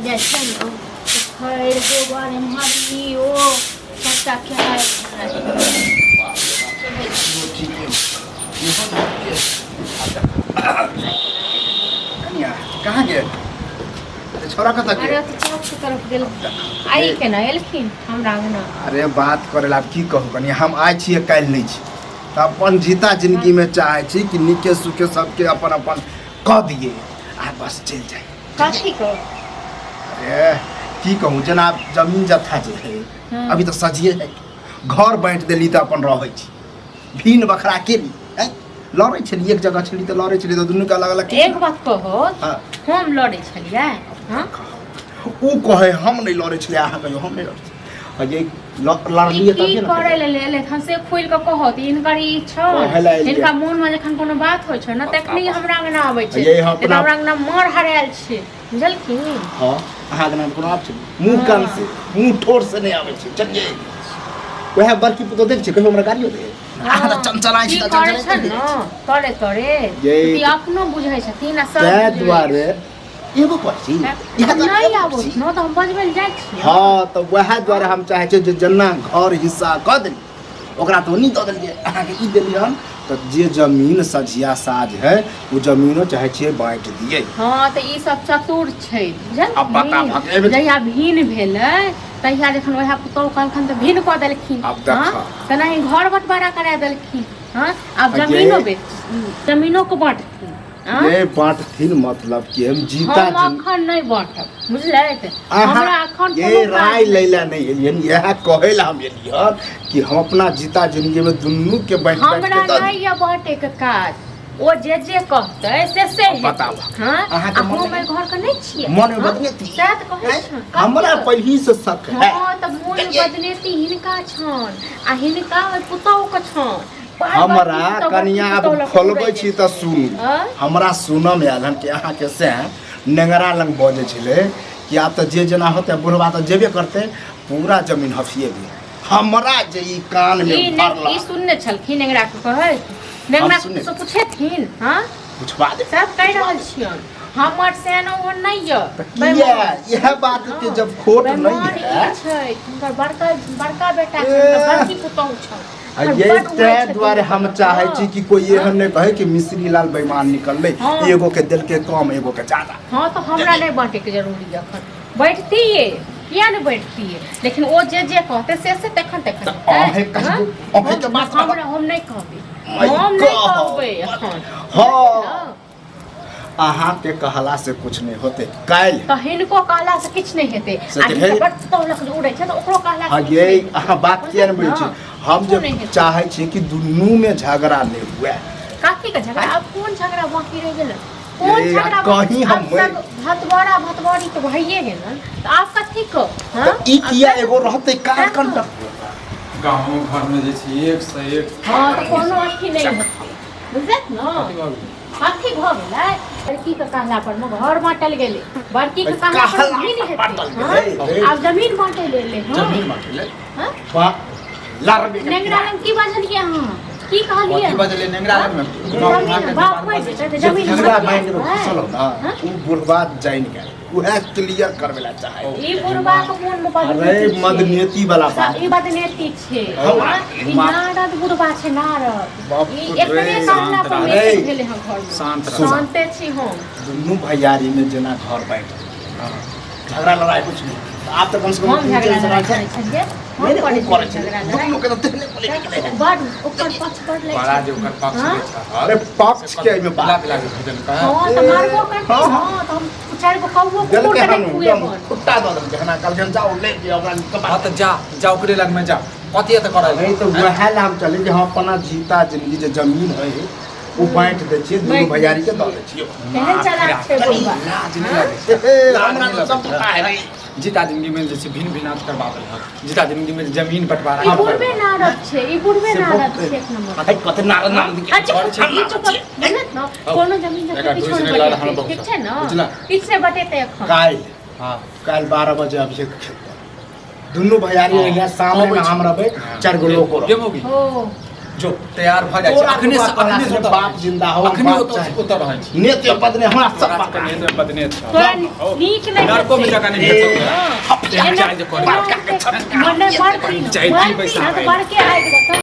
जाइ छै ने खैर गोबर एम्हर ई ओ सबटा खेनाइ। कनिया कहाँ गेल? छोरा कतऽ अरे गेल? तऽ चौक के तरफ गेल। आई केना एलखिन हमरा अंगना? अरे बात करे ला आब की कहू कनिया, हम आइ छियै काल्हि नहि छी, तऽ अपन जीता जिंदगीमे चाहै छी कि नीके सुखे सबके अपन अपन कऽ दियै आ बस चलि जाइ। कथी को? अरे की कहू, जेना जमीन जथा जे है, अभी तऽ सजिए है, घर बाँटि देली तऽ अपन रहै छी, भिन बखरा केली। आँय, लड़ै छली, एक जगह छली तऽ लड़ै छली, तऽ दुनूके अलग अलग। एक बात कहो। हाँ। हम लड़ै छलियै? हाँ। ओ कहै हम नहि लड़ै छलियै, अहाँ कहियो हम नहि लड़ै छलियै। आ ये लड़लियै ई की तबे ने। करे ले एलै हन से खुलि कऽ कहत हिनकर ई कहै लए छन। एलियै। हिनका मोन मे जखन कोनो बात होइ छै ने, तखनी हमरा अंगना आबै छै। ये हम नहि तऽ अपना- हमरा अंगना मर हरायल छै, बुझलखिन? हँ, अहाँके नाम कोनो आब छै मुँह कान से मुँह ठोर से नहि आबै छै। चलिए, वएह बड़की पुतोह देख छै, कहियो हमरा गाड़ियो दे। अहाँ तऽ चंचलाइ की छी तऽ करै चंचलाइ छै ने तोरे तोरे ये ई अपनो बुझै छथिन आ सब ताहि बुझै दुआरे एगो पर छी छै। इएह दुआरे नहि एगो पर आबो छी। ने तऽ हम बजबै लए जाइ छियै। हँ, तऽ वएह दुआरे हम चाहै छियै जे जेना घर हिस्सा कऽ देली, ओकरा तऽ ओनी दऽ देलियै, अहाँके ई देलियै हन, तऽ जे जमीन सझिया साझ है ओ जमीनो चाहै छियै बाँटि दियै। हँ, तऽ ई सब चतुर छै। आब बता बुझलखिन? भगेबै। जहिया भिन भेलै तहिया जखन वएह पुतहु कहलखिन तऽ भिन कऽ देलखिन। आब देखऽ। हँ, तेनाही घर बँटवारा करा देलखिन। हँ, आब आ ये- जमीनो बेच जमीनो के बाँटथिन। हँ? ये बाँटथिन मतलब कि हम जीता हम जिन अखन नहि बाँटब, बुझलथि? अहाँ हमरा अखन ये कोनो काज राय नहि। लै लए नहि एलियन, इएह कहै लए हम एलियन कि हम अपना जीता जिंदगी में दुनू के बाँटि बाँटि हमरा के दऽ नहि यऽ बाँटे के काज, ओ जे जे कहतै से से हेतै। बताबऽ। हँ। अहाँके आ मन हम मे- एहि घर के नहि छियै। मन मे हँ? बदनेती। सएह तऽ कहै आँय? छी। हमरा पहिलही से शक है। हँ, तऽ मोन बदनेती हिनका छन आ हिनका ओहि पुतहु के छन। बार बार हमरा पुतहु बड़की कनिया आब पुतहु लऽ कऽ खोलबै उड़ै छी तऽ सुनू। आँय? हमरा सुनऽ मे आयल हन कि अहाँके से नेंगरा लग बजै छलै कि आब तऽ जे जेना होतै, बुढ़बा तऽ जेबे करतै, पूरा जमीन हफिएबै। हमरा जे ई कान मे ई नहि भरला ई सुनने छलखिन नेंगरा के कहैत? नेंगरा सुनने से पूछेथिन? हँ। पुछवा दे। सब कहि रहल छियन, हमर सेनो ओ नहि यऽ। तऽ किया इएह बात के जब खोट नहीं बेईमान है ई छै, हुनकर बड़का बड़का बेटा छै, ए। हुनकर बड़की पुतहु छनि। आ और ये बड उड़ै ताहि छथिन। दुआरे हम चाहै छी कि कोई एहन नहि कहे कि मिश्री लाल बेईमान निकललै, एगो के देलकै कम, एगो के ज्यादा। हँ, तऽ हमरा नहि बाँटैके जरूरी यऽ अखन। बैठतियै, किया नहि बैठतियै, लेकिन ओ जे जे कहतै से से तखन तखन तऽ हेतै। अहें कहियौ, हँ? अहें के बात हमरा हम नहि कहबै, My हम नहि God! कहबै अखन। हँ, अहाँके कहला से कुछ नहि होते काल्हि। तऽ हिनको कहला से किछु नहि हेतै। से आ तऽ हिनकर भेल। बड़ पुतहु लऽ कऽ जे उड़ै छै तऽ ओकरो कहला हाँ से किछु ये नहि हेतै। अहाँ बात किया नहि बुझै छी? हँ, हम किछो जे नहि हेतै। चाहै छी कि दुनूमे झगड़ा नहि हुए। कथी के झगड़ा? आब कोन झगड़ा बाकी रहि गेलै? कोन ए, झगड़ा? कहीं हम आब सब भतबरा भतबरी तऽ भइए गेलन, तऽ आब कथी के? हँ? तऽ ई किया एगो रहतै कार कंटा गाँव घरमे जे छै एक से एक। हँ, तऽ कोनो अथी नहि हेतै, बुझलक ने? कथी भऽ गेलै? कथी भऽ गेलै? बड़की के कहला पर मे घर बाँटल गेलै, बड़की के कहला पर कहला जमीन पर हेतै। बाँटल हँ? गेलै। आब जमीन बाँटै लेल हँ? जमीन बाँटै लेल। हँ? बा लड़बे के नेंगरा लग की बजलियै अहाँ? की कहलियै? कथी बजलै नेंगरा लगमे? जमीन बाप मरि जेतै तऽ जमीन झगड़ा मरि मानि जायत। घुसल ना। हँ? ओ बुढ़बा जानि गेल, उएह क्लियर करबै लए चाहै। ई बुढ़बा के मोन मे अरे बदनेती छै। मदनेती वाला बात। ई बदनेती छै। हमरा हँ? ई नारद बुढ़बा छै, नारद। बाप ई रे, एकरे कहला पर अरे। मैसेज भेलै हँ घर मे। शांत रह। शान्ते छी हम। दुनू भैयारी में जेना घर बांटि देलियै, झगड़ा लड़ाई कुछ नहीं, तऽ आब तऽ कम से कम हम झगड़ा टेंशन लड़ाई छै। करै छलियै? हम नहि, नहि, करै ओ करै छलियै छलै। झगड़ा लड़ाई? दुनू के तऽ तेहने बोले निकले है। बड ओकर पक्ष बड लै बड़ा छै। जे ओकर पक्ष हँ? लै छहक, अरे पक्ष के एहिमे मिला बात मिला के भेजलकै। हँ, तऽ मारबो करतै। हँ, हँ। हँ, तऽ हम चारि गो कौओ कुकुर देलकै के हन नहि एकदम खुएबन। खुट्टा दऽ देलकै हन, कहलकै जाउ ले लिअ ओकरा कपार। हँ, तऽ जा जा, ओकरे लगमे जा, कथी एतऽ करल? नहीं तऽ वएह लए हम चली कि हम अपना जीता जिंदगी जे जमीन है ओ बाँटि दै छियै, दुनू बाँटि दै भैयारी के दऽ दै छियै। केहन चालाक छै बुढ़बा। लाज नहि लागै छै? हे, लाज हमरा नहि तऽ सब लगै पता है रे। जीता जिंदगी में जे छै भिन्न भिन्नात करबा देलक, जीता जिंदगी में जमीन बंटवारा ई करबा बुढ़बे देलक। नारद छै, ई बुढ़बे से नारद बहुत- छै एक नंबर। है, कते नारद नाम दिखे। अच्छा, ई चुप बुझलत ने, कोनो जमीन एकरा जथा किछो घुसि नहि नहि लड़ हमरा बटेतै, बहुत ठीक छै ने? बुझला? किछु नहि बटेतै एखन। काल्हि हँ। काल्हि 12 बजे अभिषेक खेत पर दुनू भैयारी हँ, रहिया, सामने अबै में छी। हम रहबै, हँ। चारि गो लोको गे रहबै। मौगी हो। जो तैयार भऽ जाइ छै। तोरा अखने से बाप अखने से कहला से बाप जिंदा हो, अखने बाप ओतऽ चाहे। ओतऽ रहै छी। नेते बदने हमरा सब तोरा पता। सबके नेत बदने छौ। तोरा नीक नहि नरको में हेतै। जगह नहीं भेट सकतौ। एना- चाय जे करै। एना मने मरती चाय मरती पैसा ना तऽ आइ। बड़के आबि जेतौ।